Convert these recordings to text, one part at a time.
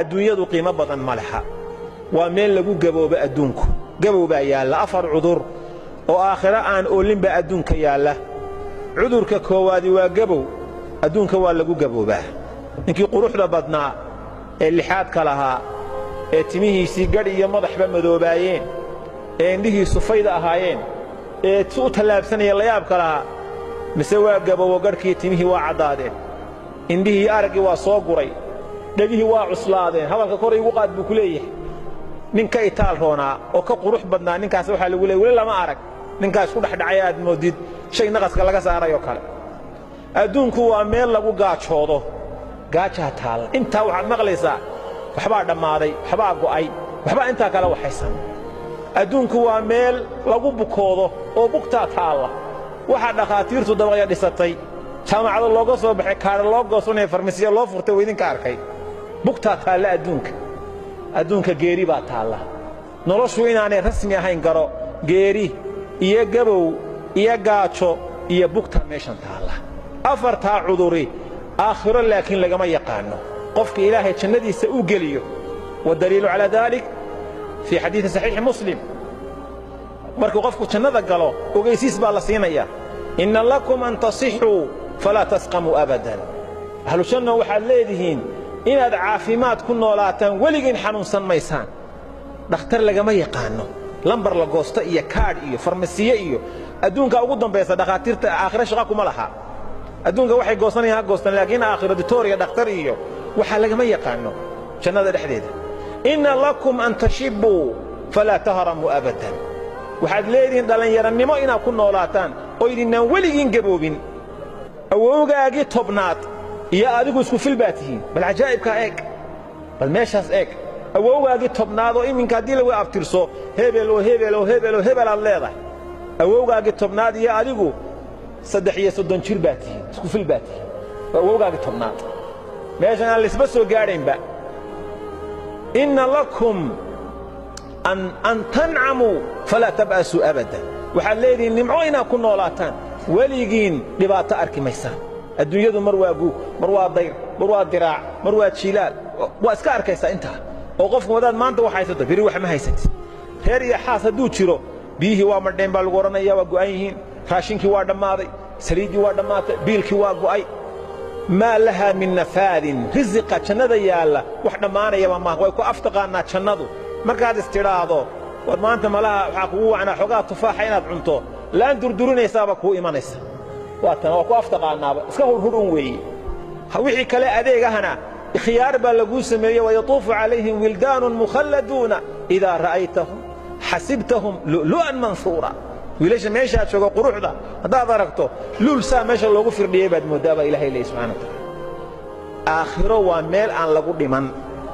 Adduunyadu qiimo badan ma laha, waa meel lagu gaboobo. Adduunku gabow baa yaalla, afar cudur oo aakhiro aan oolinba adduunka yaalla. Cudurka koowaadi waa gabow. Adduunka waa lagu gaboobaa. Ninkii quruxda badnaa ee lixaadka lahaa, ee timihiisii gadh iyo madaxba madoobaayeen, ee indhihiisu fayda ahaayeen, ee si u tallaabsanaya layaabka lahaa, mise waa gabowo, gadhkii timihii waa caddaadeen, indhihii araggii waa soo guray, dhegihii waa cuslaadeen, hadalka kor igu qaad buu ku leeyahay. Nin ka itaal roonaa oo ka qurux badnaa ninkaas waxaa lagu leeyay weli lama arag. Ninkaas ku dhexdhacay aad moodid shay naqaska laga saarayoo kale. Adduunku waa meel lagu gaajoodo, gaajaa taalla. Intaa waxaad maqlaysaa waxbaa dhammaaday, waxbaa go'ay, waxbaa intaa kale waxaysan. Adduunku waa meel lagu bukoodo oo bugtaa taalla. Waxaa dhakhaatiirtu dabaqya dhisatay, jaamacado looga soo baxay, kaadha loo goosanaya, farmasiya loo furtay, waa idinka arkay. Bugtaa taalla adduunka. Adduunka geeri baa taalla. Noloshu inaanay rasmi ahayn garo. Geeri iyo gabow iyo gaajo iyo bugtaa meeshan taalla, afartaa cuduri aakhiro laakiin lagama yaqaano qofka Ilaahay jannadiisa u geliyo. Waddaliilu calaa dalik fii xadiidi saxiixi Muslim: markuu qofku jannada galo, ogeysiis baa la siinayaa: "Inna lakum an tasixuu falaa tasqamuu abadan." Ahlu janna waxaad leedihiin inaad caafimaad ku noolaataan, weligiin xanuunsan maysaan. Dhakhtar lagama yaqaano, lambar la goosto iyo kaadh iyo farmasiye iyo adduunka ugu dambaysa. Dhakhaatiirta aakhiro shaqa kuma laha. Adduunka waxay goosanayaan ha goostaan, laakiin aakhiro doctor iyo dhakhtar iyo waxaa lagama yaqaano jannada dhexdeeda. "Inna lakum an tashibbuu falaa tahramuu abadan." Waxaad leedihiin dhallinyarannimo inaad ku noolaataan oo idinnaan weligiin gaboobin. Awowgaagii 10aad iyo adigu isku fil baa tihiin. Bal cajaa'ibkaa eeg, bal meeshaas eeg. Awowgaagii 10aad oo iminka haddii lagu abtirso hebel oo hebel oo hebel oo hebel aad leedahay, awowgaagii 10aad iyo adigu 33 jir baa tihiin, isku fil baa tihiin. Waa awowgaagii 10aad, meeshan aan laisba soo gaadhaynba. "Inna lakum an tancamuu falaa tab'asuu abadan." Waxaad leedihiin nimco inaad ku noolaataan, weligiin dhibaato arki maysaan. Adduunyadu mar waa guug, mar waa dayr, mar waa diraac, mar waa jiilaal. Waa iska arkaysaa intaa oo qofku wadaad maanta wax haysato, beri wax ma haysatid. Reer iyo xaas hadduu jiro, biyihii waa madheen baa lagu odhanaya, waa go'an yihiin, raashinkii waa dhammaaday, saliiddii waa dhammaatay, biilkii waa go'ay. Maa lahaa min nafaadin. Risiqa jannada yaalla wax dhammaanayaba maaha. Way ku aftaqaannaa jannadu. Markaad istidhaahdo war maanta malaha waxaa kugu wacnaa xoogaa tufaaxa inaad cunto, laan durdurinaysaaba kuu imanaysa. Waa tan waa ku aftaqaannaaba, iska hurhur un weeye. Wixii kale adeegahana khiyaar baa laguu sameeyey. "Wayatuufu calayhim wildaanun mukhalladuuna idaa ra'aytahum xasibtahum lu'lu'an mansuura." Wiilasha meeshaa jooga quruxda haddaad aragto, luul saa meesha loogu firdhiyey baad mooddaa, baa Ilahay leeyay subxana wa tacaala. Aakhiro waa meel aan lagu dhiman,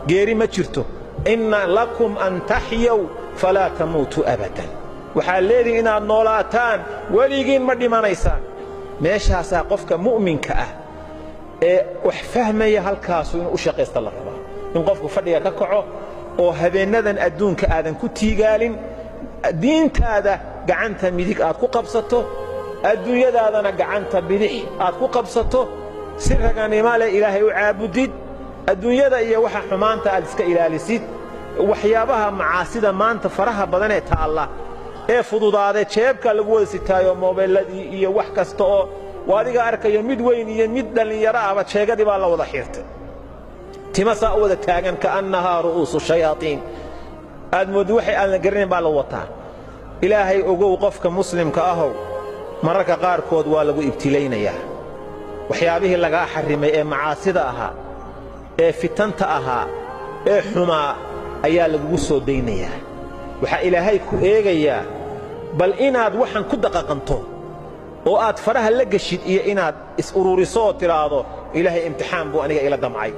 geeri ma jirto. "Inna lakum an taxyaw falaa tamuutuu abadan." Waxaad leedihin inaad noolaataan, weligiin ma dhimanaysaan. Meeshaasaa qofka mu'minka ah ee wax fahmaya halkaasu inuu u shaqaysta la rabaa, in qofku fadhiga ka kaco oo habeennadan adduunka aadan ku tiigaalin, diintaada gacanta midig aad ku qabsato, adduunyadaadana gacanta bidix aad ku qabsato, si raganimo leh Ilaahay u caabudid, adduunyada iyo waxa xumaanta aad iska ilaalisid. Waxyaabaha macaasida maanta faraha badanee taalla ee fududaadee jeebka lagu wada sitaayo, moobeelladii iyo wax kasta oo waa adiga arkayo, mid weyn iyo mid dhallinyaro ahba jeegadii baa la wada xiirtay, tima saa u wada taagan, ka'annahaa ru'uusu shayaatiin aad mooddi, waxay aan la garanayn baa la wataa. Ilaahay ogow, qofka muslimka ahow, mararka qaarkood waa lagu ibtilaynayaa. Waxyaabihii lagaa xarrimay ee macaasida ahaa, ee fitanta ahaa, ee xumaa ayaa lagugu soo daynayaa. Waxaa Ilaahay ku eegayaa bal inaad waxan ku daqaqanto oo aad faraha la geshid iyo inaad is ururiso oo tidhaahdo: "Ilaahay imtixaan buu aniga ila damcay."